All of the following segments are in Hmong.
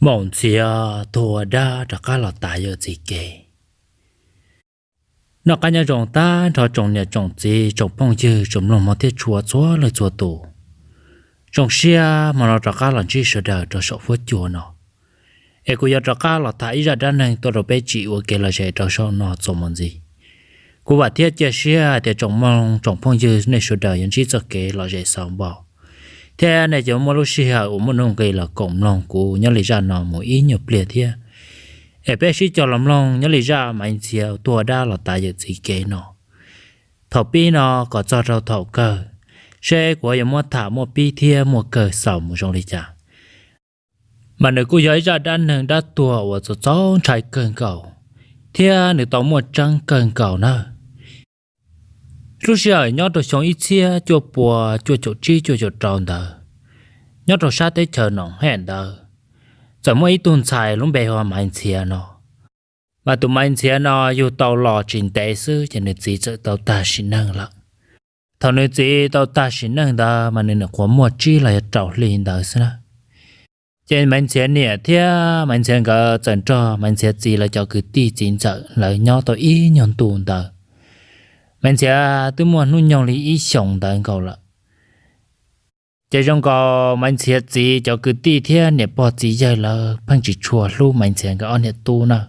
Maum Ntxhiav tuag ua dab rov qab los tav yawm txiv kev. Noj qab nyob zoo tag nrho tsoom niam tsoom txiv tsoom phooj ywg tsoom mloog hmov thiab tshua txhua leej txhua tus. Zoo siab hmo no rov qab los ntsib sawv daws rau saum huab cua no, es kuv yuav rov qab los tham ib zaj dab neeg tuaj rau peb tsim ua kev lom zem rau saum no txuas mus ntxiv. Kuv vam thiab cia siab hais tias tsoom mloog tsoom phooj ywg nej sawv daws yuav ntsib txoj kev lom zem xaus npaum, thiab nej yuav muaj lub sij hawm uas muaj nuj nqis los koom mloog kuv nyob li zaj no mus ib nyuag pliag thiab. Es peb sib cog los mloog nyob li zaj Maiv Ntxhiav tuag ua dab los tav yawm txiv kev no, thaum pib no kom txog rau thaum kawg, seb kuv yuav muab tham muaj pib thiab muaj kawg xaus mus zoo li cas. Mas nws kuj yog ib zaj dab neeg dab tuag uas txaus txaus ntshai kawg nkaus, thiab nws tau muaj tseeb kawg nkaus nawb. Lub sij hawm nyob rau xyoo ib txhiab cuaj pua cuaj caum tsib cuaj caum rau ntawd, nyob rau sab teb chaws Noom Hej ntawd, txawm muaj ib tug ntxhais lub npe hu ua Maiv Ntxhiav no. Mas tus Maiv Ntxhiav no yug tau los tsis ntev xwb ces nws txiv txawm tau tag sim neej lawm. Thaum nws txiv tau tag sim neej ntawd mas nws nyuam qhuav muaj tsib los yog rau hli ntawd xwb na. Ces Maiv Ntxhiav niam thiab Maiv Ntxhiav nkawd txawm nrog Maiv Ntxhiav txiv lawv cov kwv tij txiv ntxawm lawv nyob tau ib nyuag ntu ntawd. Maiv Ntxhiav twb muaj hnub nyoog li ib xyoos ntawd nkaus lawm. Ces zoo nkaus Maiv Ntxhiav txiv cov kwv tij thiab niam pog txiv yawg lawv pheej tsis tshua hlub Maiv Ntxhiav nkawd ob niam tub na.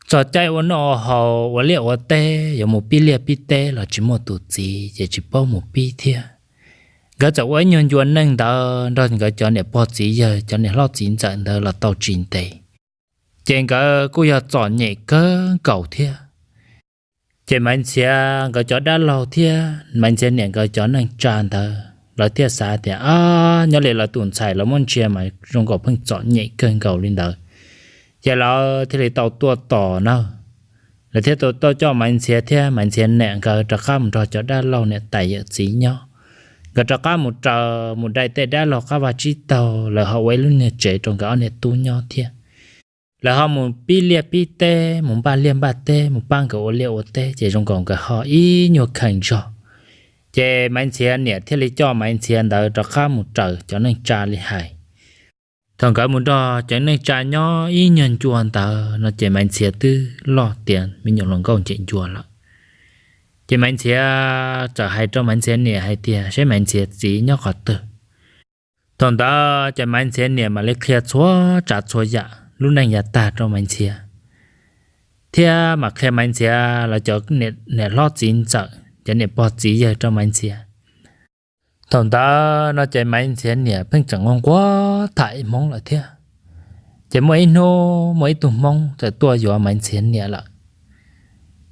Txog caij ua noj ua haus ua liaj ua teb yuav mus pib liaj pib teb los tsis muaj tus txiv ces tsis paub mus pib thiab. Nkawd txawm ua ib nyuag ncua neej ntawd nrog nkawd cov niam pog txiv yawg cov niam hlob txiv ntxawm ntawd los tau tsis ntev, ces nkawd kuj yog txom nyem kawg nkaus thiab. Ces Maiv Ntxhiav nkawd cov dab laug thiab Maiv Ntxhiav niam nkawd cov neej tsa ntawd lawv thiaj xav tias, a, nyob li lawv tus ntxhais lawv muab ntsia mas zoo nkaus pheej txom nyem kawg nkaus li ntawd, ces lawv thiaj li tau tuaj tos na. Lawv thiaj tau coj Maiv Ntxhiav thiab Maiv Ntxhiav niam nkawd rov qab mus nrog cov dab laug niam tais yawm txiv nyob. Nkawd rov qab mus raws mus dai tej dab laug qab vaj tsib taug, lawv ho ua ib lub niag tsev rau nkawd ob niam tub nyob thiab. Lawv ho mus pib liaj pib teb, mus npaj liaj npaj teb, mus pab nkawd ua liaj ua teb, ces zoo nkaus nkawd ho ib nyuag kheev zog. Ces Maiv Ntxhiav niam thiaj li coj Maiv Ntxhiav ntawd rov qab mus raws cov neej tsa li hais. Thaum nkawd mus nrog cov neej tsa nyob ib nyuag ncua ntawd no ces Maiv Ntxhiav twb loj tiav me nyuam hluas nkauj ncem ncua lawm. Ces Maiv Ntxhiav txawm hais rau Maiv Ntxhiav niam hais tias seb Maiv Ntxhiav txiv nyob qhov twg. Thaum ntawd ces Maiv Ntxhiav niam mam li qhia txhua tsav txhua yam lub neej yav tag rau Maiv Ntxhiav, thiab mam qhia Maiv Ntxhiav lawv cov niam hlob txiv ntxawm cov niam pog txiv yawg rau Maiv Ntxhiav. Thaum ntawd no ces Maiv Ntxhiav niam pheej tseem nquag nquag tham Hmoob lawm thiab. Ces muaj ib hnub muaj ib tug Hmoob txawm tuaj yuav Maiv Ntxhiav niam lawm.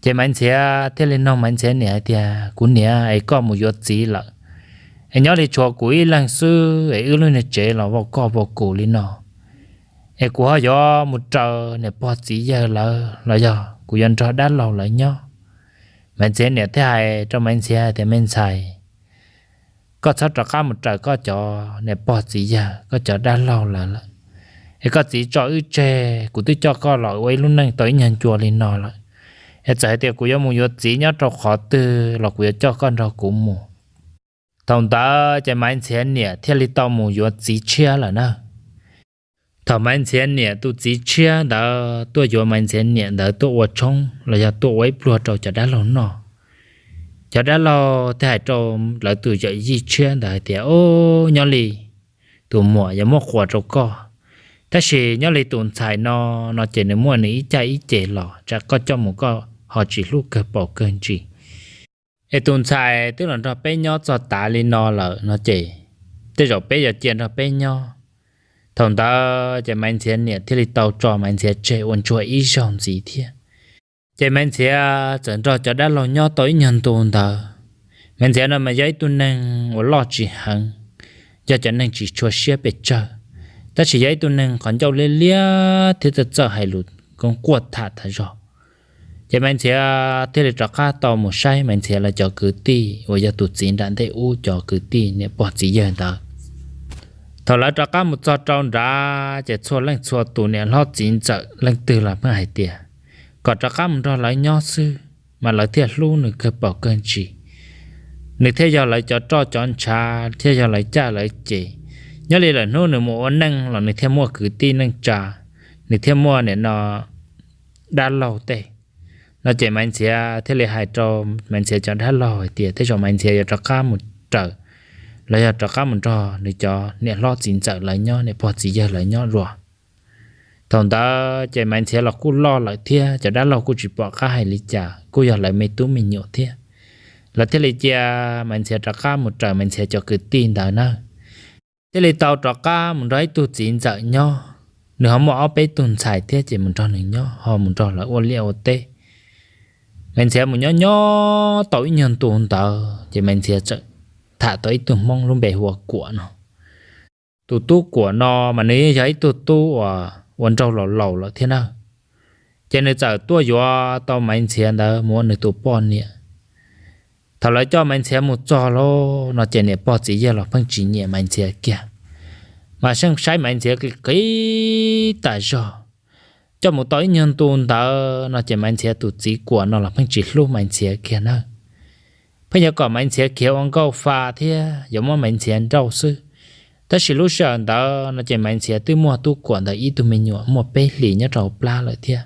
Ces Maiv Ntxhiav thiaj li nug Maiv Ntxhiav niam hais tias, kuv niam, es koj mus yuav txiv lawm, es nyob li tshuav kuv ib leeg xwb es wb lub niag tsev los vau koj vau kuv li no, es kuv ho yuav mus raws niam pog txiv yawg lawv los yog kuv yuav nrog dab laug lawv nyob? Maiv Ntxhiav niam thiaj hais rau Maiv Ntxhiav tias, me ntxhais, koj txhob rov qab mus raws koj cov niam pog txiv yawg koj cov dab laug lawv lawm, es koj txiv tso wb tseg, kuv twb coj koj los ua ib lub neej tau ib nyuag ncua li no lawm, es txawm hais tias kuv yuav mus yuav txiv nyob rau qhov twg los kuv yuav coj koj nrog kuv mus. Thaum ntawd ces Maiv Ntxhiav niam thiaj li tau mus yuav txiv tshiab lawm na. Thaum Maiv Ntxhiav niam tus txiv tshiab ntawd tuaj yuav Maiv Ntxhiav niam ntawd tuaj ua tshoob los yog tuaj ua ib pluag rau cov dab laug noj, cov dab laug thiaj hais rau lawv tus yawm yij tshiab ntawd hais tias, o, nyob li tus muam yuav muab quas rau koj, tab sis nyob li tus ntxhais no, no ces nws muaj nws ib caj ib ces los tsam koj coj mus koj ho tsis hlub kawg paus kawg ntsis. Es tus ntxhais twb los nrog peb nyob txog tav li no lawm no ces tej zaum peb yuav cia nrog peb nyob. Thaum ntawd ces Maiv Ntxhiav niam thiaj li tau tso Maiv Ntxhiav tseg ua ntsuag ib zaug ntxiv thiab. Ces Maiv Ntxhiav txawm nrog cov dab laug nyob tau ib nyuag ntu ntawd. Maiv Ntxhiav no mas yog ib tug neeg uas loj tsis heev, yog cov neeg tsis tshua siab pes tsawg, tab sis yog ib tug neeg qhov ncauj liab liab thiab txawj txawj hais lus koob quaj tham tas zog. Ces Maiv Ntxhiav thiaj li rov qab tau mus saib Maiv Ntxhiav lawv cov kwv tij uas yog tus txiv nram ntej ub cov kwv tij niam pog txiv yawg ntawd. Thaum lawv rov qab mus txog rau nrad ces txhua leej txhua tus niam hlob txiv ntxawm leej twg los pheej hais tias kom rov qab mus nrog lawv nyob xwb, mas lawv thiaj hlub nws kawg paus kawg ntsis. Nws thiaj yog lawv cov roj cov ntshav, thiaj yog lawv caj lawv ces, Nyob li lawm hnub nws mus ua neej los nws thiaj muaj kwv tij neej tsa, nws thiaj muaj nim no dab laug tej. No ces Maiv Ntxhiav thiaj li hais rau Maiv Ntxhiav cov dab laug hais tias tej zaum Maiv Ntxhiav yuav rov qab mus raws los yog rov qab mus nrog nws cov niam hlob txiv ntxawm lawv nyob, niam pog txiv yawg lawv nyob dua. Thaum ntawd ces Maiv Ntxhiav los kuj loj lawm thiab cov dab laug kuj tsis pom qab hais li cas, kuj yog lawv me tub me nyuam thiab. Lawv thiaj li cia Maiv Ntxhiav rov qab mus raws Maiv Ntxhiav cov kwv tij ntawd na. Thiaj li tau rov qab mus nrog ib tug txiv ntxawm nyob, nws ho muaj ob peb tug ntxhais thiab ces mus nrog nws nyob, ho mus nrog lawv ua liaj ua teb. Maiv Ntxhiav mus nyob nyob tau ib nyuag ntu ntawd ces Maiv Ntxhiav txawm tham tau ib tug Hmoob lub npe hu ua Kuam no. Tus tub Kuam no mas nws yeej yog ib tug tub uas ua nraug laus laus lawm thiab na. Ces nws txawm tuaj yuav tau Maiv Ntxhiav ntawd mus ua nws tus poj niam. Thaum lawv coj Maiv Ntxhiav mus txog lawm no ces niam pog txiv yawg los pheej tsis nyiam Maiv Ntxhiav kiag, mas yeej saib Maiv Ntxhiav qis qis tas zog. Coj mus tau ib nyuag ntu ntawd no ces Maiv Ntxhiav tus txiv Kuam no los pheej tsis hlub Maiv Ntxhiav kiag na. Pheej yuav kom Maiv Ntxhiav khiav ua nkauj fa thiab yuav muab Maiv Ntxhiav nrauj xwb. Tab sis lub sij hawm ntawd no ces Maiv Ntxhiav twb muaj tub Kuam ntawd ib tug me nyuam muaj peb hlis nyob rau hauv plab lawm thiab.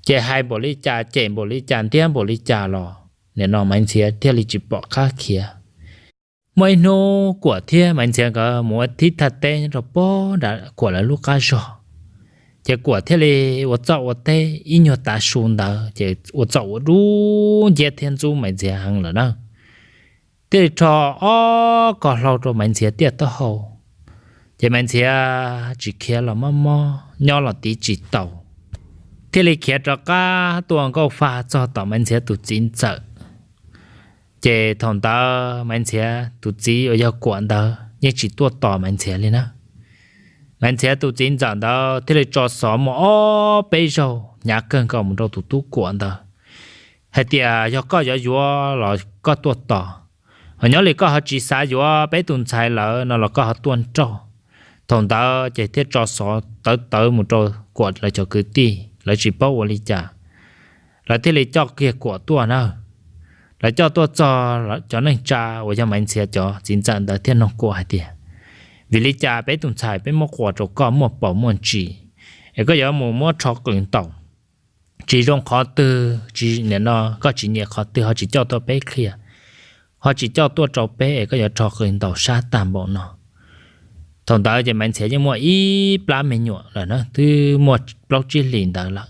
Ces hais npaum li cas, cem npaum li cas, ntiab npaum li cas los nim no Maiv Ntxhiav thiaj li tsis pom qab khiav. Muaj ib hnub Kuam thiab Maiv Ntxhiav nkawd mus ua thib thaj teb nyob rau pog nram Kuam lawv lub qab zog. Ces Kuam thiaj li ua txoj ua teb ib nyuag tav su ntawd ces ua txoj ua dub nciab thiab ntxub Maiv Ntxhiav heev lawm na. Thiaj li rho ob ko hlau rau Maiv Ntxhiav tiaj taub hau. Ces Maiv Ntxhiav tsis khiav los mob mob, nyob los tiv tsis taus, thiaj li khiav rov qab tuaj nkauj fa txog tom Maiv Ntxhiav tus txiv ntxawm. Ces thaum ntawd Maiv Ntxhiav tus txiv uas yog Kuam ntawd yeej tsis tuaj tos Maiv Ntxhiav li na. Maiv Ntxhiav tus txiv ntxawm ntawd thiaj li tso xov muaj ob peb zaug hnyav kawg nkaus mus rau tus tub Kuam ntawd hais tias yog koj yuav yuav los koj tuaj tos, ho nyob li koj ho tsis xav yuav peb tus ntxhais lawm no los koj ho tuaj nrauj. Thaum ntawd ces thiaj tso xov tawv tawv mus rau Kuam lawv cov kwv tij, lawv tsis paub ua li cas, lawv thiaj li coj kiag Kuam tuaj na. Lawv coj tuaj txog, cov neej tsa uas yog Maiv Ntxhiav cov txiv ntxawm ntawd thiaj nug Kuam hais tias, vim li cas peb tus ntxhais peb muab quas rau koj muaj paus muaj ntsis, es koj yuav mus muab rho qws ntaus, tsis zoo qhov twg, tsis nim no koj tsis nyiam qhov twg ho tsis coj tuaj peb qhia, ho tsis coj tuaj rau peb es koj yuav rho qws ntaus sab tag npaum no. Thaum ntawd ces Maiv Ntxhiav yeej muaj ib plab me nyuam lawm na, twb muaj plaub tsib hlis ntawd lawm.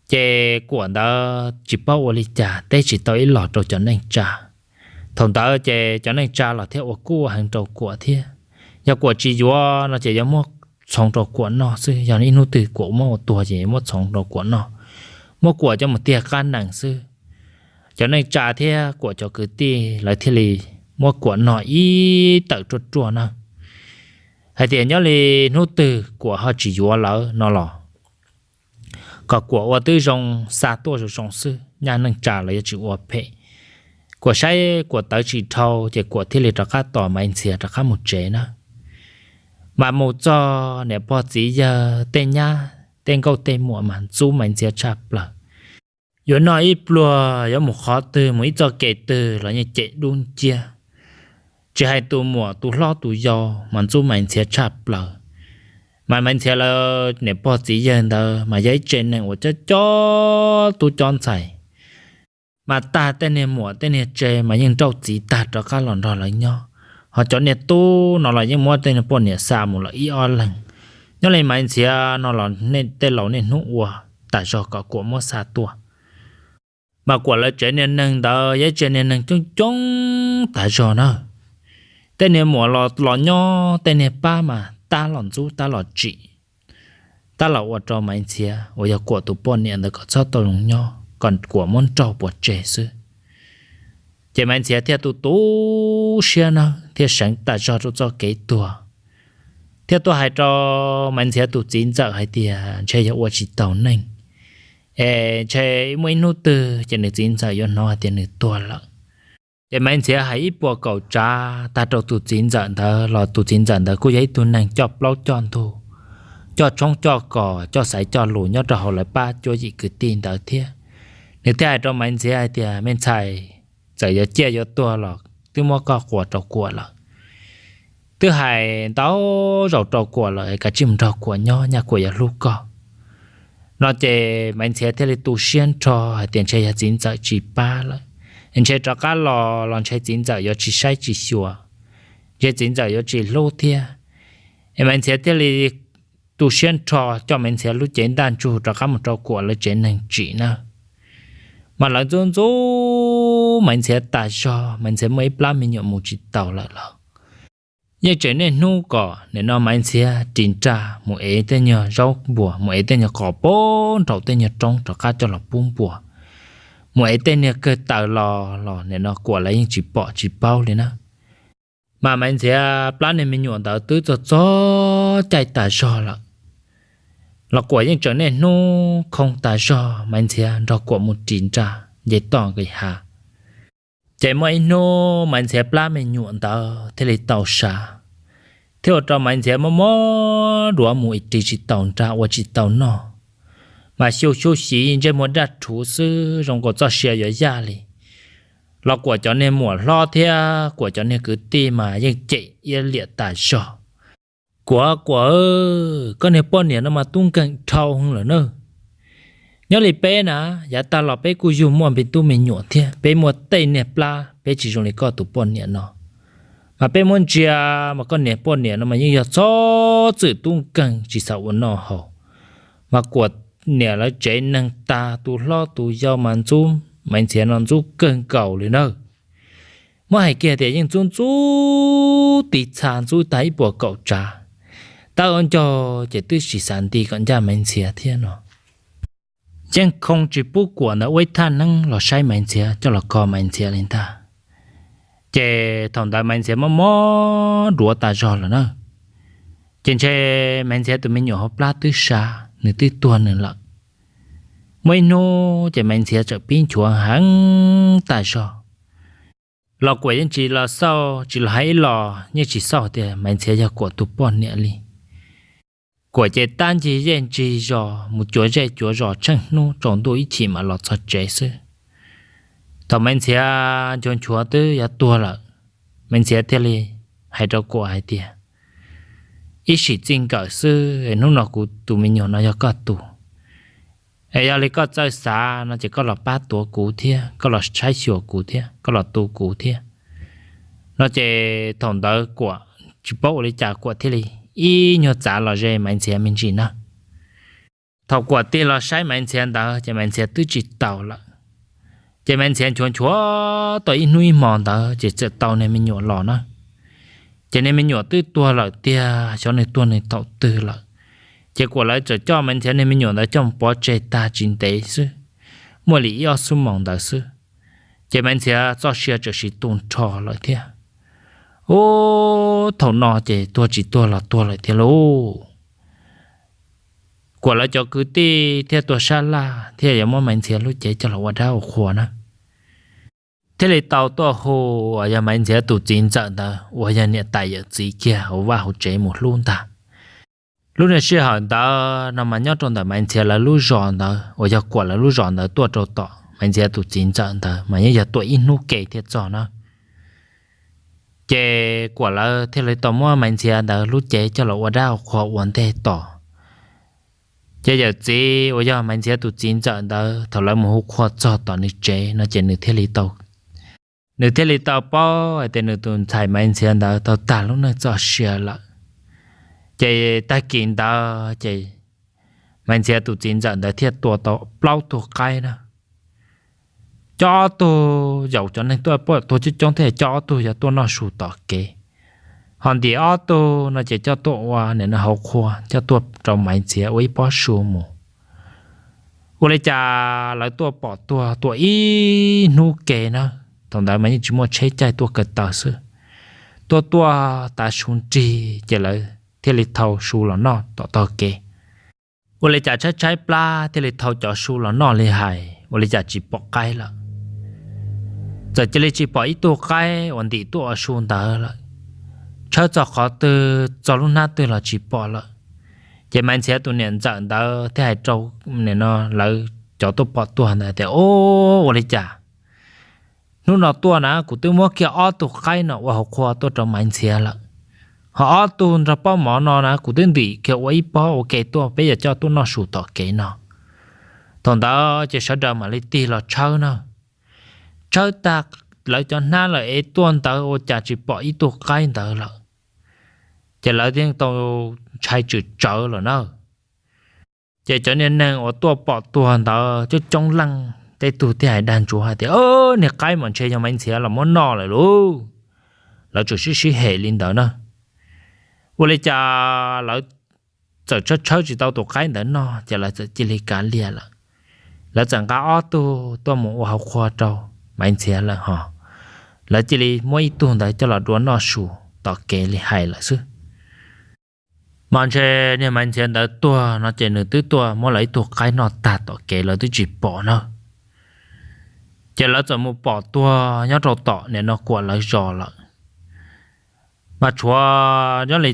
Ces Kuam ntawd tsis paub ua li cas teb tsis tau ib los rau cov neej tsa. Thaum ntawd ces cov neej tsa los thiaj ua kuj heev rau Kuam thiab. Yog Kuam tsis yuav no ces yuav muab txhoov rau Kuam noj xwb, yog ib hnub twg Kuam muab ua tuag ces muab txhoov rau Kuam noj, muab Kuam coj mus tiag qab nees xwb. Cov neej tsa thiab Kuam cov kwv tij lawv thiaj li muab Kuam noj ib tawm ruaj ruaj na, hais tias nyob li hnub twg Kuam ho tsis yuav lawm no los kom Kuam ua tib zoo xa tuaj zoo zoo xwb, nyaj neej tsa los yuav tsis ua phem. Kuam saib Kuam tawv tsis dhau ces Kuam thiaj li rov qab tos Maiv Ntxhiav rov qab mus tsev na. Mas mus txog niam pog txiv yawg tej nyab tej nkauj tej muam mas ntxub Maiv Ntxhiav tshaj plaws. Yuav noj ib pluag, yuav mus qhov twg mus ib txoj kev twg los yeej cem dub nciab. Tsis hais tus muam tus hlob tus yau mas ntxub Maiv Ntxhiav tshaj plaws. Mas Maiv Ntxhiav lawv niam pog txiv yawg ntawd mas yog ib tsev neeg uas cob cob tub cob ntxhais, mas tag tej niag muam tej niag tsev mas yeej nrauj txiv tag rov qab los nrog lawv nyob. Ho cov niag tub no los yeej muab tej niag poj niam xa mus lawm ib ob leeg. Nyob li Maiv Ntxhiav no los tej laus niaj hnub ua tas zog kom Kuam muab xa tuaj. Mas Kuam lawv tsev niag neeg ntawd yog ib tsev niag neeg coob coob tas zog na. Tej niag muam los los nyob, tej niag pab mas tab los ntxub tab los tsim, tab los ua rau Maiv Ntxhiav uas yog Kuam tus poj niam ntawd kom txhob tau zoo nyob, kom Kuam muab nrauj pov tseg xwb. Ces Maiv Ntxhiav thiaj tu tu siab na, thiaj seev tas zog rau txoj kev tuag, thiaj tuaj hais rau Maiv Ntxhiav tus txiv ntxawm hais tias ntshe yog ua tsis taus neeg, es ntshe muaj ib hnub twg ces nws txiv ntxawm yuav hnov hais tias nws tuag lawm. Ces Maiv Ntxhiav hais ib puas kaum tsav tag rau tus txiv ntxawm ntawd los tus txiv ntxawm ntawd kuj yog ib tug neeg coj plaub coj ntug, coj tshoob coj kos, coj xaiv coj lus nyob rau hauv lawv pab cuab yim kwv tij ntawd thiab. Nws thiaj hais rau Maiv Ntxhiav hais tias me ntxhais, txawm yuav ciaj yuav tuag los twb muab koj quas rau Kuam lawm. twb hais ntau zaus rau Kuam lawm, kav tsij mus nrog Kuam nyob, nyaj Kuam yuav hlub koj. No ces Maiv Ntxhiav thiaj li tu siab nrho hais tias ntshe yog txiv ntxawm tsis pab lawm, ntshe rov qab los los ntshe txiv ntxawm yuav tsis saib tsis xyuas, ntshe txiv ntxawm yuav tsis hlub thiab. Es Maiv Ntxhiav thiaj li tu siab nrho coj Maiv Ntxhiav lub cev ntaj ntsug rov qab mus rau Kuam lawv tsev neeg tsim na. Mas lawv ntxub ntxub Maiv Ntxhiav tas zog, Maiv Ntxhiav muaj ib plab me nyuam mus tsis taus lawm los yeej tseem niaj hnub kom nim no Maiv Ntxhiav ris nra mus ev tej nyuag zaub npua, mus ev tej nyuag qos pem nraum tej nyuag roob rov qab coj los pub npua, mus ev tej niag kawg taws los los nim no Kuam lawv yeej tsis pom tsis paub li na. Mas Maiv Ntxhiav plab niag me nyuam ntawd twb txog txog caij tas zog lawm, los Kuam yeej tseem niaj hnub khoo tas zog, Maiv Ntxhiav nrog Kuam mus ris nra nce toj nqis hav. Ces muaj ib hnub Maiv Ntxhiav plab me nyuam ntawd thiaj li tau sav, thiaj ua rau Maiv Ntxhiav mob mob duav mus ris tsis taus nra ua tsis tau noj, mas xyu xyu xiv ntsej muag daj rhuv xwb zoo nkaus txoj sia yuav yaj li. Los Kuam cov niag muam hlob thiab Kuam cov niag kwv tij mas yeej cem iab liam tas zog. Kuam, Kuam, koj niag poj niam no mas tub nkeeg dhau lawm na. Nyob li peb na, yav tag los peb kuj yug muaj me tub me nyuam thiab, peb muaj tej niag plab peb tsis zoo li koj tus poj niam no. Mas peb muab ntsia mas koj niag poj niam no mas yeej yog txhob txwm tub nkeeg tsis xav ua noj haus. Mas Kuam niam lawv tsev neeg tag tus hlob tus yau mas ntxub Maiv Ntxhiav no ntxub kawg nkaus li na. Muab hais kiag tias yeej ntxub ntxub tiv txha ntxub tag ib puas kaum tsav, tab ua ncaug ces twb tsis xav nti kom ncaj Maiv Ntxhiav thiab no. Yeej khoo tsis pub Kuam ntawd ua ib thaj neeb los saib Maiv Ntxhiav coj los kho Maiv Ntxhiav li ntag. Ces thaum ntawd Maiv Ntxhiav mob mob duav tas zog lawm na. Ces ntshe Maiv Ntxhiav tus me nyuam hauv plab twb sav, nws twb tuag nws lawm. Muaj ib hnub ces Maiv Ntxhiav txawm pib nchuav heev tas zog. Los Kuam yeej tsis los xauj, tsis los hais ib los yeej tsis xauj tias Maiv Ntxhiav yog Kuam tus poj niam li. Kuam ces tab ncig zej ncig zos mus cuav zej cuav zos tsheej hnub tsaus ntuj ib chim mam los txog tsev xwb. Thaum Maiv Ntxhiav nchuav nchuav twb yuav tuag lawm, Maiv Ntxhiav thiaj li hais rau Kuam hais tias, ib sim txij nkawm xwb, hnub no kuv tus me nyuam no yog koj tus, es yog li koj txawj xav no ces koj los pab tuav kuv thiab koj los saib xyuas kuv thiab koj los tu kuv thiab. No ces thaum ntawd Kuam tsis paub ua li cas Kuam thiaj li ib nyuag txav los ze Maiv Ntxhiav me ntsis na. Thaum Kuam tig los saib Maiv Ntxhiav ntawd ces Maiv Ntxhiav twb tsis taus lawm. Ces Maiv Ntxhiav nchuav nchuav tau ib hnub ib hmo ntawd ces txawm tau niag me nyuam los na. Ces niag me nyuam twb tuag lawm tiag, xyov nws tuag nws thaum twg lawm. Ces Kuam lawv txawm coj Maiv Ntxhiav niag me nyuam ntawd coj mus pov tseg tag tsis ntev xwb, muaj li ib ob xuab moos ntawd xwb, ces Maiv Ntxhiav txoj sia txawm sim tu nrho lawm thiab. Ub, thaum no ces tuag tsis tuag los tuag lawm thiab lauj. Kuam lawv cov kwv tij thiaj tuaj sab laj thiaj yuav muab Maiv Ntxhiav lub cev coj los ua dab ua qhua na. Thiaj li tau tuaj hu uas yog Maiv Ntxhiav tus txiv ntxawm ntawd uas yog niam tais yawm txiv kiag hauv vaj hauv tsev mus hlub ntag. Lub niag sij hawm ntawd no mas nyob rau ntawm Maiv Ntxhiav lawv lub zos ntawd uas yog Kuam lawv lub zos ntawd tuaj rau tom Maiv Ntxhiav tus txiv ntxawm ntawd mas yeej yog tuaj ib hnub ke thiaj txog na. Ces Kuam lawv thiaj li tau muab Maiv Ntxhiav ntawd lub cev coj los ua dab ua qhua ua ntej tos. Ces yawm txiv uas yog Maiv Ntxhiav tus txiv ntxawm ntawd thaum lawv mus hu qhua txog tom nws tsev no ces nws thiaj li tau nws thiaj li tau paub hais tias nws tus ntxhais Maiv Ntxhiav ntawd tau tag lub neej txoj sia lawm. Ces tag kis ntawd ces Maiv Ntxhiav tus txiv ntxawm ntawd thiaj tua tau plaub tug qaib na. Coj ob tug, yaum cov neeg tuaj pom tuag coob coob thiab coj ob tug yuav tuaj noj su tom kev, ho ntim ob tug no ces coj tuaj ua nim no hauv qhua coj tuaj rau Maiv Ntxhiav ua ib pob su mus. Ua li cas lawv tuaj pom tuag tuaj ib hnub ke na, thaum ntawd mas yeej tsis muaj tsheb caij, tuaj ko taw xwb. Tuaj tuaj tav su nrig ces lawv thiaj li thau su los noj tom taug kev. Ua li cas tshaib tshaib plab thiaj li thau cov su los noj li hais, ua li cas tsis pom qaib lawm. Txawm cia li tsis pom ib tug qaib uas ntim tuaj ua su ntawd lawm. Tshawb txog qhov twg txog lub hnab twg los tsis pom lawm. Ces Maiv Ntxhiav tus niam ntxawm ntawd thiaj hais rau nim no lawv cov tuaj pom tuag ntawd tias, Ub, ua li cas hnub no tuaj na kuv twb muab kiag ob tug qaib no ua hauv qhua tuaj rau Maiv Ntxhiav lawm, Ho ob tug nrog pob mov no na kuv twb ntim kiag ua ib pob ua ke tuaj, peb yuav coj tuaj noj su tom kev no. Thaum ntawd ces sawv daws mam li tig los tshawb na. Tshawb tag, lawv cov hnab lawm es tuaj ntawd ua cas tsis pom ib tug qaib ntawd lawm. Ces lawv thiaj tau ntshai tswm tsawv lawm na. Ces cov niag neeg uas tuaj pom tuag ntawd coob coob leej, tej tug thiaj hais dag ntsuav hais tias, Niag qaib mas ntshe yog Maiv Ntxhiav los muab noj lawm lauj. Lawv tsuas sib sib hem li ntawd na. Ua li cas lawv txawm tshawb tshawb tsis tau tus qaib ntawd noj ces lawv txawm cia li kav liam lawm. Lawv txawm nqa ob tug tuaj mus ua hauv qhua rau Maiv Ntxhiav lawm ho. Lawv cia li muab ib tug ntawd coj los dua noj su tom kev li hais lawm xwb. Mas ntshe niag Maiv Ntxhiav ntawd tuag no ces nws twb tuaj muab lawv ib tug qaib noj tag tom kev lawv twb tsis pom na. Ces lawv txawm mus pom tuag nyob rau tom nim no Kuam lawv zos lawm. Mas tshuav nyob li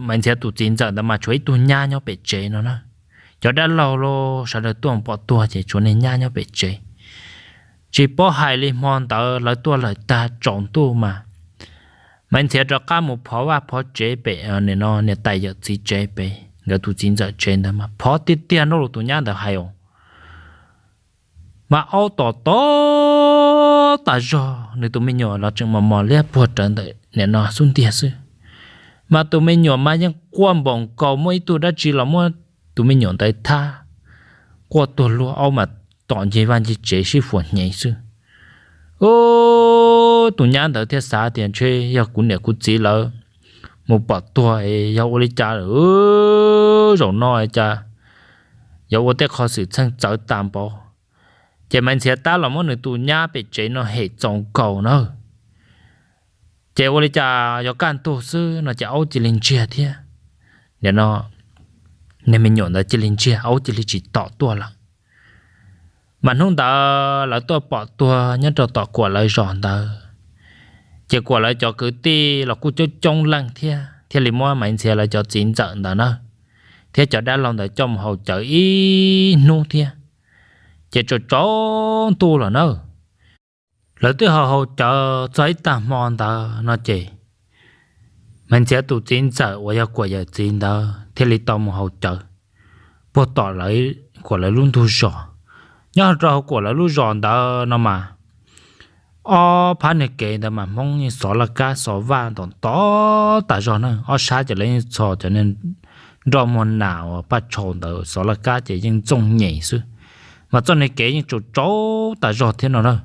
Maiv Ntxhiav tus txiv ntxawm ntawd mas tshuav ib tug nyab nyob pem tsev no na. Cov dab laug los sawv daws tuaj pom tuag ces tshuav niag nyab nyob pem tsev. Tsis paub hais li, hmo ntawd lawv tuaj lawm tag tsaus ntuj mas Maiv Ntxhiav rov qab mus phov vaj phov tsev pem nim no niam tais yawm txiv tsev pem nkawd tus txiv ntxawm tsev ntawd mas phov tiag tiag nrog lus tus nyab ntawd hais os. Mas aub tom tod tas zog, nws tus me nyuam los tseem mos mos liab puag rawv ntawm nim no xub ntiag xwb. Mas tus me nyuam mas yeej quaj npaum nkaus, muaj ib tug dab tsi los muab tus me nyuam ntawd thab, quaj tuag luag, aub mas tom ncig vaj ncig tsev sib fuam hnyev xwb. Tus nyab ntawd thiaj xav tias ntshe yog kuv niam kuv txiv lawv mus pom tuag es yog ua li cas lawm, zaum no cas yuav ua tej qho xwm txheej txawv tas npaum. Ces Maiv Ntxhiav tab los muab nws tus nyab pem tsev no hem txaus nkaus na. Ces ua li cas yog kaj ntug xwb no ces aub cia li ntsiag thiab. Nim no niag me nyuam ntawd cia li ntsiag, aub cia li tsis tom tuaj lawm. Mas hnub ntawd lawv tuaj pom tuag nyob rau tom Kuam lawv zos ntawd. Ces Kuam lawv cov kwv tij los kuj coob coob leej thiab, thiaj li muab Maiv Ntxhiav lawv cov txiv ntxawm ntawd na thiab cov dab laug ntawd coj mus haus cawv ib hnub thiab. Ces tsaus tsaus ntuj lawm na, lawv twb haus haus cawv txog ib tag hmo ntawd no ces Maiv Ntxhiav tus txiv ntxawm uas yog Kuam yawm txiv ntawd thiaj li tau mus haus cawv puag tom lawv, Kuam lawv lub ntug zos. Nyob rau hauv Kuam lawv lub zos ntawd no mas ob phab niag kev ntawd mas Hmoob yeej xov laj kab xov vaj ntawm tod tas zog na, ob sab ces lawv yeej txhos cov nroj muag nas uas paj tshau ntawd xov laj kab ces yeej ntxooj nyem xwb. Mas txoj niag kev yeej tsaus tsaus tas zog thiab no na.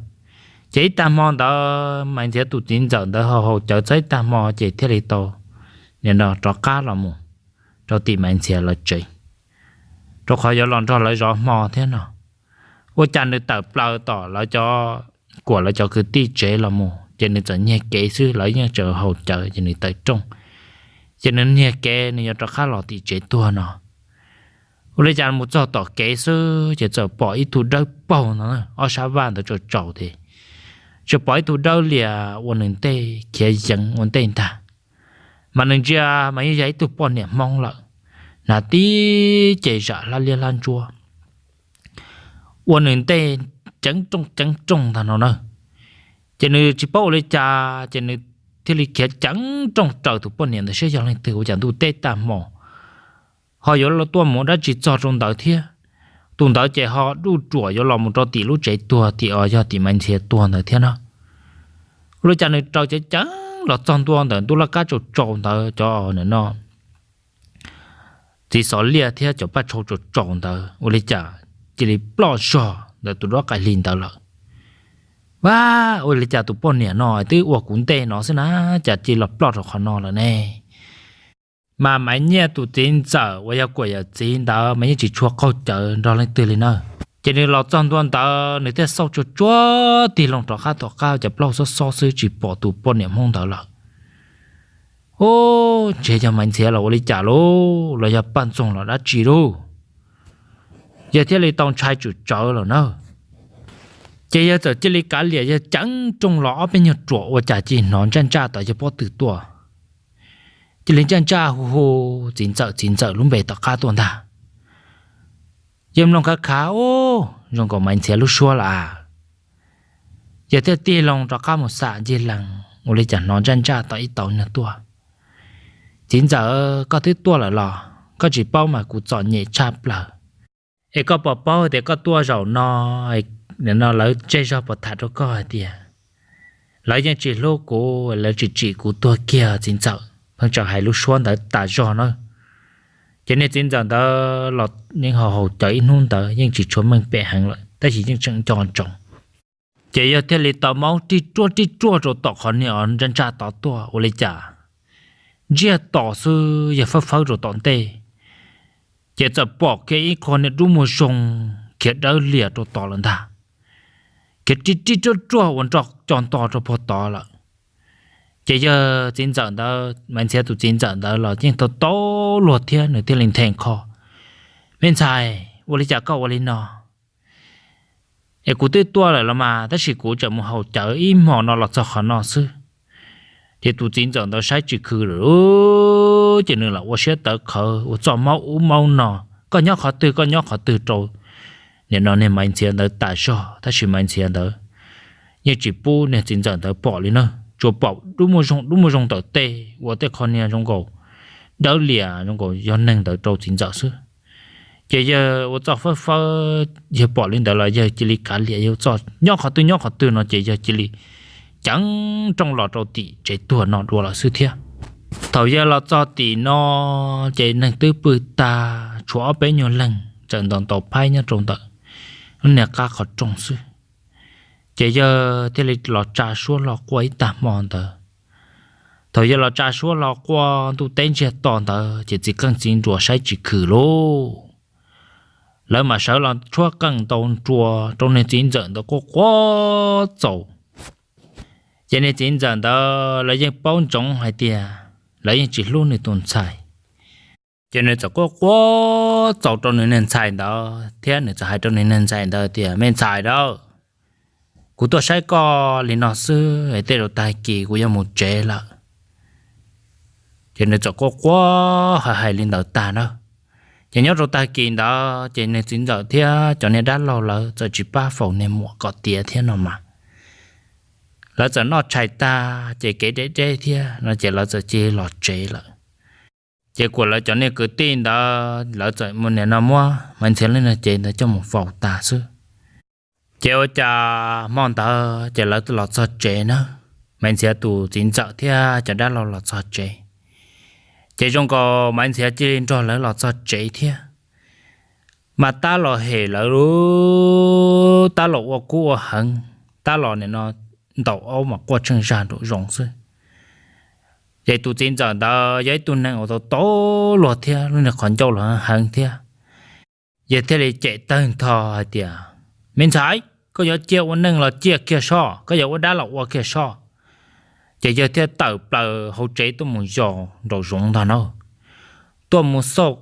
Ces ib tag hmo ntawd Maiv Ntxhiav tus txiv ntxawm ntawd haus haus cawv txog ib tag hmo ces thiaj li tau nim no rov qab los mus rau tim Maiv Ntxhiav lawv tsev, rau qhov yuav los nrog lawv zov hmo thiab no. Ua cas nws tawm plaws tom lawv cov, Kuam lawv cov kwv tij tsev los mus ces nws txawm nyiag kev xwb, lawv yeej tseem haus cawv ces nws tawm rooj, ces nws nyiag kev nws yuav rov qab los tim tsev tuag no. Ua li cas mus txog tom kev xwb ces txawm pom ib tug dawb paug no, ob sab vaj ntawd tsaus tsaus ces txawm pom ib tug dawb lias ua nws ntej khiav yeev ua ntej ntag. Mas nws ntsia mas yeej yog ib tug poj niam Hmoob lawm, hnav tib ce zam hlab liab hlab ntsuab ua nws ntej ceev rooj ceev rooj ntag no na. Ces nws tsis paub ua li cas ces nws thiaj li khiav ceev rooj raws tus poj niam ntawd saib yog leej twg, ua cas ntuj teb tag hmo ho yuav tuaj mus dab tsi txog rau ntawd thiab. Tus ntawd ces ho duj ruam yuav los mus rau tim lub tsev tuag tim, yog tim Maiv Ntxhiav tuag ntawd thiab na. Ua li cas nws raws ceev ceev los txog ntua ntawm ntuj laj kab tsaus tsaus ntawd cov no txiv xov liaj thiab cov paj tshau tsaus tsaus ntawd, ua li cas cia li ploj zog ntawm tus dob qai hli ntawd lawm. Vaj, ua li cas tus poj niam no twb ua kuv ntej no xwb na, cas cia li los ploj rau qhov no lawm ne? Mas Maiv Nyiaj tus txiv ntxawm uas yog Kuam yawm txiv ntawd mas yeej tsis tshua qaug cawv nrog leej twg li na. Ces nws los txog ntua ntawd nws thiaj xauj tsuag tsuag tig loo rov qab tom qab, cas plaub xob xob xwb tsis pom tus poj niam Hmoob ntawd lawm. Ub, ntshe yog Maiv Ntxhiav los ua li cas lauj, los yog poj ntxoog los dab tsi lauj? Yawg thiaj li tau ntshai tsum tsawv lawm na. Ces yawg txawm cia li kav liam, yawg ceev rooj los ob peb nyuag ruam ua cas cia li hnov ntsaj ntsaj tom yawg pob tw tuaj. Cia li ntsaj ntsaj hu hu txiv ntxawm txiv ntxawm lub npe tom qab tuaj ntag. Yawg mloog khav khav, ub, zoo nkaus Maiv Ntxhiav lub suab lawm a. Yawg thiaj tig loo rov qab mus xam ncig lees ua li cas hnov ntsaj ntsaj tom ib tauv nyuag tuaj. Txiv ntxawm, koj twb tuaj lawm los? Koj tsis paub mas kuv txom nyem tshaj plaws. Es koj puas paub tias koj tuaj zaum no, no lawv zej zog puas tham rau koj hais tias lawv yeej tsis hlub kuv, lawv tsis tsim kuv tuag kiag, txiv ntxawm. Pheej tseem hais lub suab ntawd tas zog na. Ces niag txiv ntxawm ntawd los yeej haus haus cawv ib hnub ntawd yeej tsis tshua meej pem heev lawm, tab sis yeej tseem nco ntsoov. Ces yawg thiaj li tau maub rij ruaj rij ruaj rau tom qhov niag ntsaj ntsaj tod tuaj ua li cas ntsiag to xwb, yawg fawb fawb rau tom ntej, ces txawm pom kiag ib qho niag dub muag zoo khiav dawb lias rau tod lawm ntag. Khiav rij rij ruaj ruaj ua nroj co nto rau puag tod lawm. Ces yawg txiv ntxawm ntawd, Maiv Ntxhiav tus txiv ntxawm ntawd los yeej tau tau luag thiab, nws thiaj li nthe kho, Me ntxhais, ua li cas koj ua li no? Es kuv twb tuaj lawm los mas, tab sis kuv tseem mus haus cawv ib hmos no los txog qhov no xwb. Ces tus txiv ntxawm ntawd saib tsis khw lawm, ces nws lam ua siab tawv qhawv ua txoj maub ub maub no, koj nyob qhov twg koj nyob qhov twg rau nim no niag Maiv Ntxhiav ntawd tas zog, tab sis Maiv Ntxhiav ntawd yeej tsis pub niag txiv ntxawm ntawd pom li na, tsuas pom dub muag zoo dub muag zoo ntawm tej ua tej qho niag zoo nkaus dawb lias zoo nkaus yog neeg ntawd rau txiv ntxawm xwb. Ces yawg ua txoj fawb fawb, yawg pom li ntawd los yawg cia li kav liam, yawg txoj nyob qhov twg nyob qhov twg no ces yawg cia li ceev rooj los rau tim tsev tuag no dua lawm xwb thiab. Thaum yawg los txog tim no, ces neeg twb pw tag, tshuav ob peb nyuag leeg tseem ntaus ntaus phaib nyob rau ntawm lub niag qab qhov rooj xwb. Ces yawg thiaj li los tsa suab hlo quaj ib tag hmo ntawd. Thaum yawg los tsa suab hlo quaj ntuj teb ntsiag to ntawd, ces txiv qeej txiv nruas saib tsis khw lauj, lawv mam sawv los tshuab qeej ntaus nruas rau niag txiv ntxawm ntawd quaj quaj txaus. Ces niag txiv ntxawm ntawd lawv yeej paub ntsoov hais tias lawv yeej tsis hlub nws tus ntxhais. Ces nws txawm quaj quaj txaus rau nws niag ntxhais ntawd thiab nws txawm hais rau nws niag ntxhais ntawd tias, Me ntxhais lauj, kuv tuaj saib koj li no xwb, tej zaum tag kis kuv yuav mus tsev lawm. Ces nws txawm quaj quaj hais hais li ntawd tag na. Ces nyob rau tag kis ntawd ces niag txiv ntxawm thiab cov niag dab laug lawv txawm tsis pab faus niag muam kom tiav thiab no mas, lawv txawm noj tshais tag ces kev deb deb thiab no ces lawv txawm cia li los tsev lawm. Ces kuam lawv cov niag kwv tij ntawd lawv txawm mus nim no muab Maiv Ntxhiav lub niag cev ntawd coj mus faus tas xwb. Ces ua cas hmo ntawd ces lawv los txog tsev na, Maiv Ntxhiav tus txiv ntxawm thiab cov dab laug los txog tsev. Ces zoo nkaus Maiv Ntxhiav cia li nrog lawv los txog tsev thiab. Mas tab los hem lawv lub, tab los ua kub ua heev, tab los nim no ntaus aub mas quaj tsheej zag nraum zoov xwb. Ces tus txiv ntxawm ntawd yog ib tug neeg uas tau tau luag thiab lub niag qhov ncauj los heev thiab. Yawg thiaj li cem tawg ntho hais tias, Me ntxhais, koj yuav ciaj ua neej los ciaj kiag soj, koj yuav ua dab los ua kiag soj. Ces yawg thiaj tawm plaws hauv tsev tuaj mus yos nraum zoov ntag na. Tuaj mus xauj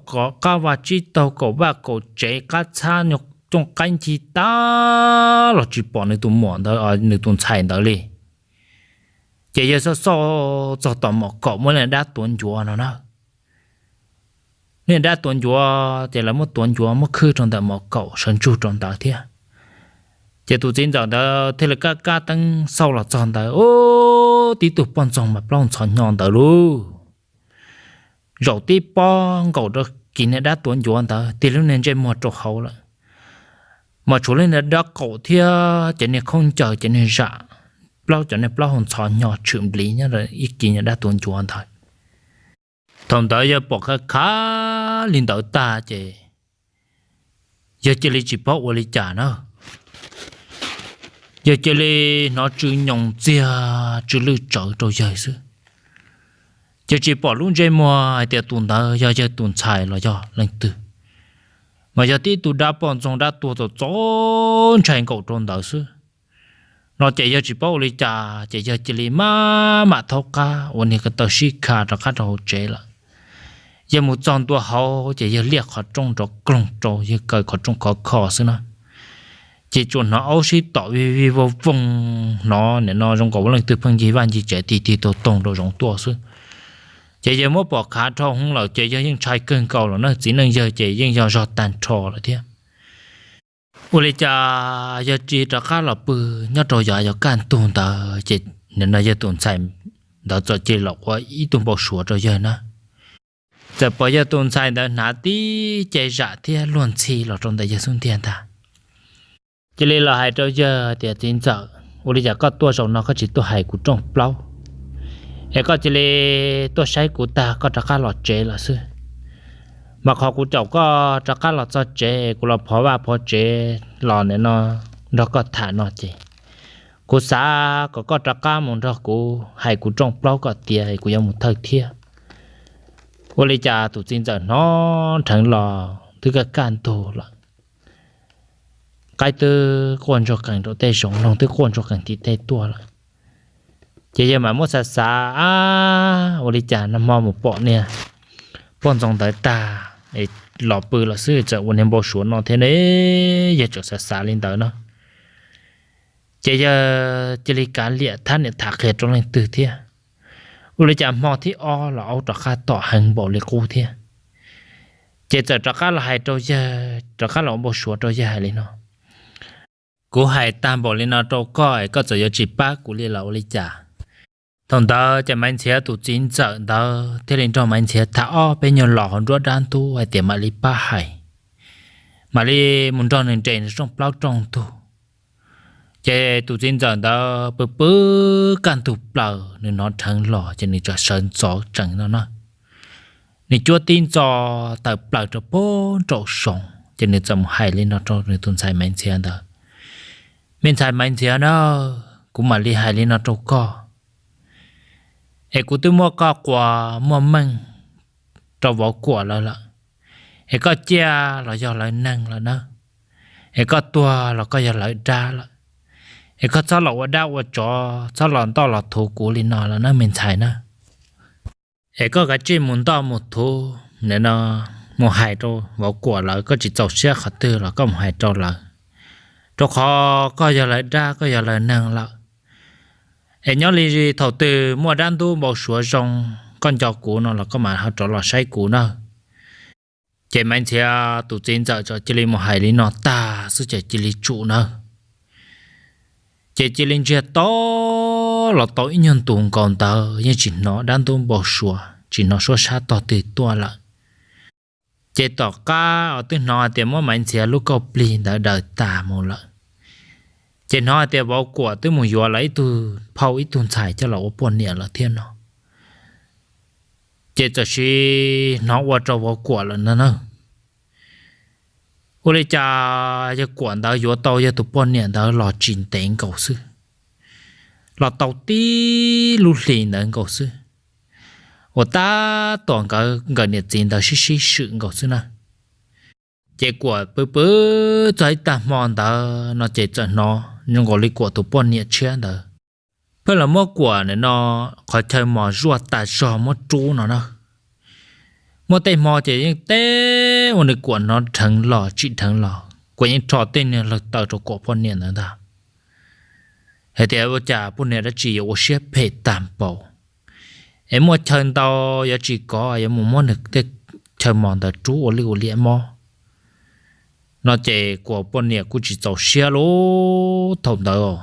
qab vaj tsib taug kaum vaj kaum tsev qab txhab cooj qaib ncig tag los tsis pom nws tus muam ntawd, nws tus ntxhais ntawd li. Ces yawg xauj xauj txog tom mom kaum muaj niag dab tuav ncuav no na. Niag dab tuav ncuav ces lawv muab tuav ncuav muab khwb rau ntawm mom kaum sawv ntsug rau ntawd thiab. Ces tus txiv ntxawm ntawd thiaj li kab kab teeb xauj los txog ntawd, ub, tib tug poj ntxoog mas plaub ntxhov hnyo ntawd lauj. Zaum tib pob nkaum rau kiv niag dab tuav ncuav ntawd tig lub niag ntsej muag rau hauv lawm. Mas tshuav lub niag dab qaum thiab cov niag khaub ncaws cov niag zam, plaub cov niag plaub hau ntxhov hnyo tshwm npliv nyob ib kiv niag dab tuav ncuav ntawd. Thaum ntawd yawg pom khav khav li ntawd tag ces yawg cia li tsis paub ua li cas na. Yawg cia li hnov tsw nyoos ntxiag tsw lwj tsawv rau yawg xwb. Ces tsis pom lub ntsej muag hais tias tus ntawd yog yawg tus ntxhais los yog leej twg, mas yog tib tug dab poj ntxoog dab tuag txaus txaus ntshai nkaum rau ntawd xwb. No ces yawg tsis paub ua li cas ces yawg cia li maj mam thaub qab ua niag ko taw sib kha rov qab rau hauv tsev lawm. Yawg mus txog ntua hauv ces yawg liaj qhov rooj nrov kloog rau, yawg kaw qhov rooj khov kho xwb na. Ces tsuas hnov aub sib tom vij vij voog voog, hnov nim no zoo nkaus ua leej twg pheej ncig vaj ncig tsev tig tig toog toog rau zoov tuaj xwb. Ces yawg muab pom khav dhau hwv lawm ces yawg yeej ntshai kawg nkaus lawm na, txiv neej yawg ces yeej yog zog tag nrho lawm thiab. Ua li cas yawg cia li rov qab los pw nyob rau yav yog kaj ntug ntawd ces nim no yawg tus ntxhais ntawd txawm cia li los ua ib tug npau suav rau yawg na. Txawm pom yawg tus ntxhais ntawd hnav tib ce zam thiab luag ntxhi los rau ntawm yawg xub ntiag ntag. Cia li los hais rau yawg tias, Txiv ntxawm, ua li cas koj tuaj zaum no koj tsis tuaj hais kuv rooj plaub, es koj cia li tuaj saib kuv tag koj rov qab los tsev lawm xwb? Mas qhov kuv caum koj rov qab los txog tsev es kuv los phov vaj phov tsev los nim no nrog koj tham no ces kuv xav kom koj rov qab mus nrog kuv hais kuv rooj plaub kom tiav es kuv yuav mus thawj thiab. Ua li cas tus txiv ntxawm hnov dheev los twb kaj kaj ntug lawm, qaib twb quaj ntsuag qees rau tej zoov, noog twb quaj ntsuag qees tim tej tuaj lawm. Ces yawg mam muab xav xav, Ab, ua li cas nag hmo mus pom niag poj ntxoog ntawd tag es los pw lawm xwb, txawm ua niag npau suav no thiab ne, yawg txawm xav xav li ntawd no. Ces yawg cia li kav liam thab niam tham qhia rau leej twg thiab. Ua li cas hmo thib ob los aub rov qab tom heev npaum li qub thiab. Ces txawm rov qab los hais rau yawg, rov qab los ua npau suav rau yawg hais li no, Kuv hais tag npaum li no rau koj es koj txawm yuav tsis pab kuv li los ua li cas? Thaum ntawd ces Maiv Ntxhiav tus txiv ntxawm ntawd thiaj li nrog Maiv Ntxhiav tham ob peb nyuag los hauv nruab dab ntub hais tias mam li pab hais, mam li mus nrog nws nres nws rooj plaub rooj ntug. Ces tus txiv ntxawm ntawd pw pw kaj ntug plaws, nws hnov dheev los ces nws txawm sawv ntxov tsees no na. Nws cuab tib ntxo tawm plaws rau pem nraum zoov ces nws txawm mus hais li no rau nws tus ntxhais Maiv Ntxhiav ntawd, Me ntxhais Maiv Ntxhiav na, kuv mam li hais li no rau koj, es kuv twb muab koj quas muaj meej rau Vauv Kuam lawv lawm, es koj ciaj los yog lawv neeg lawm na, es koj tuag los koj yog lawv dab lawm, es koj txhob los ua dab ua tsov, txhob los ntoj los thuv kuv li no lawm na me ntxhais na. Es koj kav tsij mus ntoj mus thuv, nim no mus hais rau Vauv Kuam lawv, koj tsis txaus siab qhov twg los koj mus hais rau lawv, rau qhov koj yog lawv dab koj yog lawv neeg lawm. Es nyob li thaum twg muaj dab ntub npau suav zoo koj nco kuv no los koj mam ho rov los saib kuv na. Ces Maiv Ntxhiav tus txiv ntxawm txawm cia li mus hais li no tag xwb ces cia li tsum nawb. Ces cia li ntsiag to los tau ib nyuag ntus nkaus ntawd yeej tsis hnov dab ntub npau suav, tsis hnov suab sab tog twg tuaj lawm. Ces tom qab uas twb hnov hais tias muab Maiv Ntxhiav lub kauj plig ntawd daws tas mus lawm, ces hnov hais tias Vauv Kuam twb mus yuav lawv ib tug phauj ib tug ntxhais coj los ua poj niam lawm thiab no. Ces txawm sis hnov ua rau Vauv Kuam lawm no na. Ua li cas yawg Kuam ntawd yuav tau yawg tus poj niam ntawd los tsis ntev nkaus xwb, los tau tib lub hlis ntawd nkaus xwb, uas tab tom nkawd nkawm niam txiv ntawd sib sib swm nkaus xwb na. Ces Kuam pw pw txog ib tag hmo ntawd no ces txawm hnov zoo nkaus li Kuam tus poj niam tshiab ntawd pheej los muab Kuam nim no qhov chaw mos zuaj tas zog muab rub no na. Muaj tej hmo ces yeej teb ua nws Kuam hnov dheev los tsim dheev los Kuam yeej rho tej niag lawg taw rau Kuam poj niam ntawd ntag, hais tias ua cas poj niam dab tsi yuav ua siab phem tag npaum, es muaj chaw ntau yuav tsis kov yuav mus muab nws tej chaw mos ntawd rub ua lwj ua liam mob no. Ces Kuam poj niam kuj tsis txaus siab lub thaum ntawd,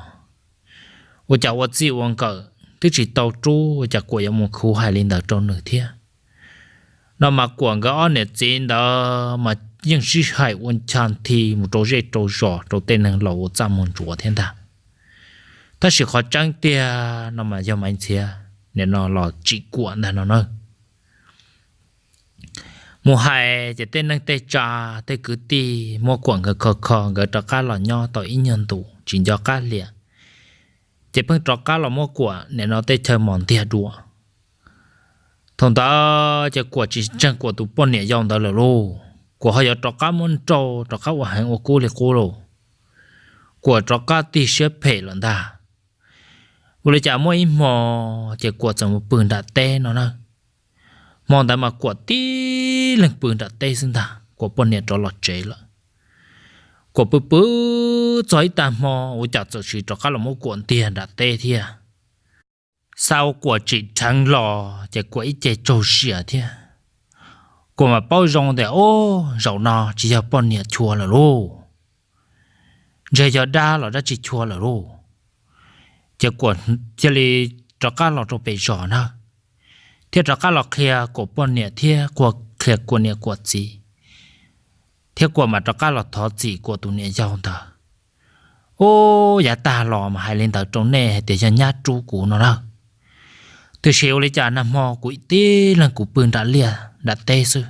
ua cas ua txij ua nkawm twb tsis tau rub, ua cas Kuam yuav mus khuv hais li ntawd rau nws thiab no. Mas Kuam nkawd ob niam txiv ntawd mas yeej sib hais ua ncha nthi mus rau zej rau zos rau tej neeg laus ua txaj muag ntsuav thiab ntag. Tab sis qhov tseeb tiag no mas yog Maiv Ntxhiav nim no los tsim Kuam ntag no na. Mus hais ces tej neeg tej tsa, tej kwv tij muab Kuam nkawd kho kho, nkawd rov qab los nyob tau ib nyuag ntus tsis nco qab liam, ces pheej rov qab los muab Kuam nim no tej chaw mos ntiag dua. Thaum ntawd ces Kuam tsis ntseeg Kuam tus poj niam yau ntawd lawm lauj, Kuam ho yuav rov qab muab nrauj rov qab ua heev ua kub li qub lauj. Kuam rov qab tig siab phem lawm ntag. Ua li cas muaj ib hmo ces Kuam txawm mus pw nram teb no na. Hmo ntawd mas Kuam tib leeg pw nram teb xwb ntag, Kuam poj niam rov los tsev lawm. Kuam pw pw txog ib tag hmo ua cas txawm sis rov qab los muab Kuam ntiag nram teb thiab. Xav ua Kuam tsim dheev los ces Kuam ib ce tsaug zia thiab. Kuam mas paub zoo tias, Ub, zaum no tsis yog poj niam chua lawm lauj, ntshe yog dab los dab tsi chua lawm lauj. Ces Kuam cia li rov qab los rau pem zos na. thiaj rov qab los qhia Kuam poj niam thiab qhia Kuam niam Kuam txiv, thiab Kuam mam rov qab los thov txim Kuam tus niam yau ntawd. Ub, yav tag los mas hais li ntawd rau nej hais tias yog nyab rub kuv no na. Tiam sis ua li cas nag hmo kuv tib leeg kuv pw nram liaj nram teb xwb,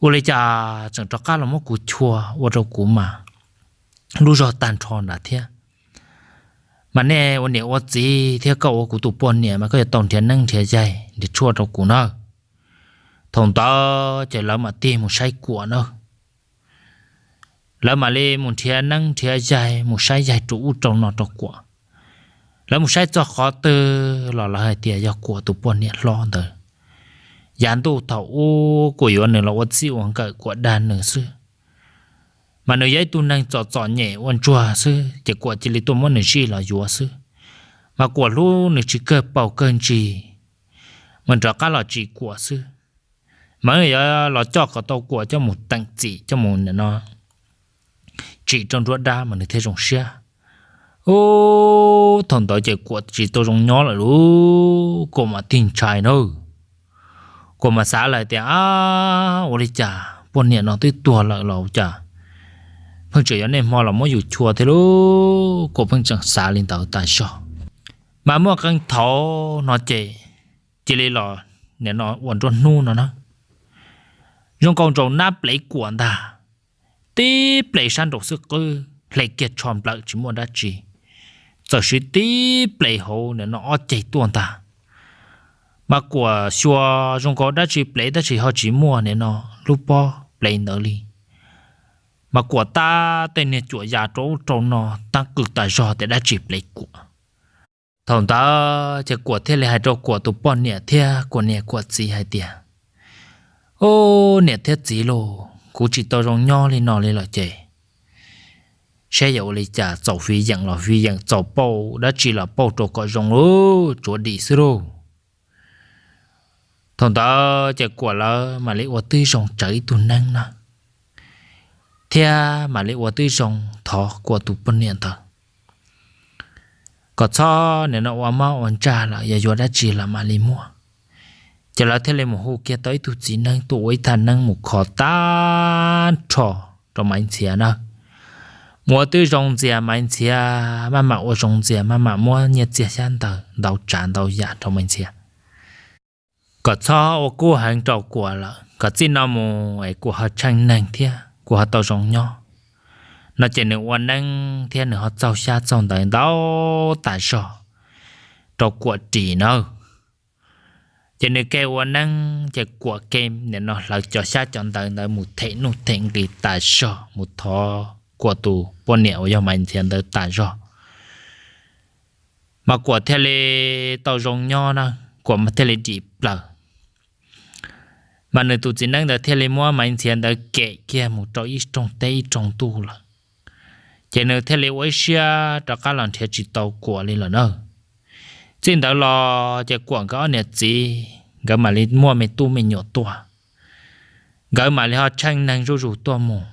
ua li cas tseem rov qab los muab kuv chua ua rau kuv mas lub zog tag nrho nrad thiab. Mas nej ua niam ua txiv thiab koj ua kuv tus poj niam mas koj yuav tau nrhiav neeb nrhiav yaig nrhiav tshuaj rau kuv na. Thaum ntawd ces lawv mam tig mus saib Kuam na. Lawv mam li mus nrhiav neeb nrhiav yaig mus saib yaig rau ub rau no rau Kuam. Lawv mus saib txog qhov twg los lawv hais tias yog Kuam tus poj niam hlob ntawd. Yav ntuj thaum ub Kuam yuav nws los ua txij ua nkawm Kuam dag nws xwb. Mas nws yog ib tug neeg txom txom nyem ua ntsuag xwb ces Kuam cia li tuaj muab nws zij los yuav xwb. Mas Kuam hlub nws tsis kawg paus kawg ntsis, mas rov qab los tsim Kuam xwb. Mas nws yuav los coj kom tau Kuam coj mus teem txim coj mus no tsim rau nruab dab mas nws thiaj zoo siab. Ub, thaum ntawd ces Kuam tsis tau zoo nyob lawm lauj, Kuam mam tig ntshai na. Kuam mam xav lawm tias, ab, ua li cas poj niam no twb tuag lawm los cas pheej tseem yuav niaj hmo los muab yus chua thiab lauj. Kuam pheej tseem xav li ntawd tas zog. Mas muaj qee thaum no ces cia li los nim no ua nruab hnub no na, zoo nkaus nraum nab plev Kuam ntag, tib plev sab nraum xwb qwb hle kiag tsho nplawm tsis muaj dab tsi, txawm siv tib plev hauv nim no ob ceg tuaj ntag. Mas Kuam xyuas zoo nkaus dab tsi plev tab sis ho tsis muaj nim no lub pob plev ntawd li. Mas Kuam tab tej niag cuam ya rau ub rau no, tab qw tas zog tias dab tsi plev Kuam. Thaum ntawd ces Kuam thiaj li hais rau Kuam tus poj niam thiab Kuam niam Kuam txiv hais tias, ub, niam thiab txiv lauj, kuv tsis tau zoo nyob li no li lawm ces saib yuav ua li cas, txaus fiv yeem los fiv yeem, txaus pauj dab tsi los pauj rau kom zoo lauj, tsuav dim xwb lauj. Thaum ntawd ces Kuam lawv mam li ua tib zoo tsawv ib tug neeb na, thiab mam li ua tib zoo thov Kuam tus poj niam ntawd kom txhob nim no ua mob ua ntsaj lawm, yog yuav dab tsi los mam li muab. Ces lawv thiaj li mus hu kiag tau ib tug txiv neeb tuaj ua ib thaj neeb mus kho tag nrho rau Maiv Ntxhiav na. Mus ua tib zoo ntxias Maiv Ntxhiav, maj mam ua zoo ntxias, maj mam muab nyiaj txiag xyab ntawv ntau tsav ntau yam rau Maiv Ntxhiav kom txhob ua kub heev rau Kuam lawm, kom txij no mus es Kuam ho tsheej neeg thiab Kuam ho tau zoo nyob no ces nws ua neeb thiab nws ho txaug xyab txaug ntawv ntau tas zog rau Kuam ris nawb. Ces nws ke ua neeb ces Kuam ke nim no hlawv cov xyab cov ntawv ntawd mus them nuj them nqis tas zog, mus thov Kuam tus poj niam uas yog Maiv Ntxhiav ntawd tas zog. Mas Kuam thiaj li tau zoo nyob na, Kuam thiaj li dim plaws. Mas nws tus txiv neeb ntawd thiaj li muab Maiv Ntxhiav ntawd kem kiag mus rau ib rooj teb ib rooj ntuj lawm. Ces nws thiaj li ua ib siab rov qab los nrhiav tsis tau Kuam li lawm na. Txij ntawd los ces Kuam nkawd ob niam txiv nkawd mam li muaj me tub me nyuam tuaj, nkawd mam li ho tsheej neeg zuj zus tuaj mus.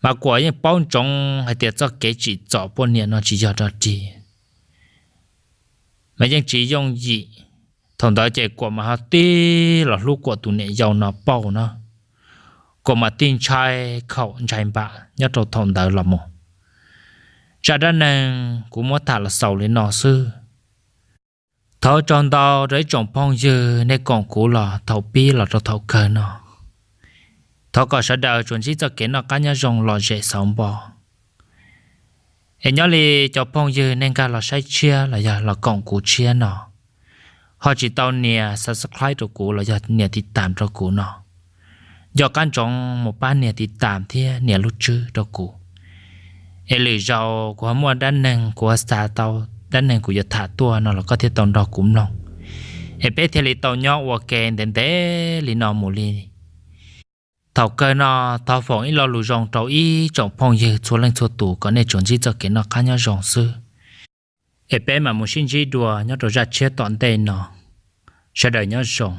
Mas Kuam yeej paub ntsoov hais tias txoj kev tsim txom poj niam no tsis yog dog dig, mas yeej tsis yooj yim. Thaum ntawd ces Kuam mas ho tig los hlub Kuam tus niam yau no pauj na. Kuam mas tig ntshai khaum ntshai npam nyob rau thaum ntawd los mus. Zaj dab neeg kuv muab tham los xaus li no xwb. Thov tsaug ntau rau ib tsoom phooj ywg nej koom kuv los thaum pib los rau thaum kawg no. Thov kom sawv daws tsuas ntsib txoj kev noj qab nyob zoo lom zem xauv npo. Es nyob li cov phooj ywg nej nkag los saib tshiab los yog los koom kuv tshiab no, ho tsis tau nias subscribe rau kuv los yog nias tiv tam rau kuv no, nco qab ntsoov mus pab nias tiv tam thiab nias lub tswb rau kuv. Es lwm zaus kuv ho muaj dab neeg kuv ho xav tau dab neeg kuv yuav tham tuaj no los koj thiaj tau nrog kuv mloog, es peb thiaj li tau nyob ua ke ntev ntev li no mus li. Thaum kawg no, thov foom ib lo lus zoo rau ib tsoom phooj ywg txhua leej txhua tus kom nej tsuas ntsib txoj kev noj qab nyob zoo xwb. Es peb mam mus sib ntsib dua nyob rau zaj tshiab tom ntej no. Sawv daws nyob zoo.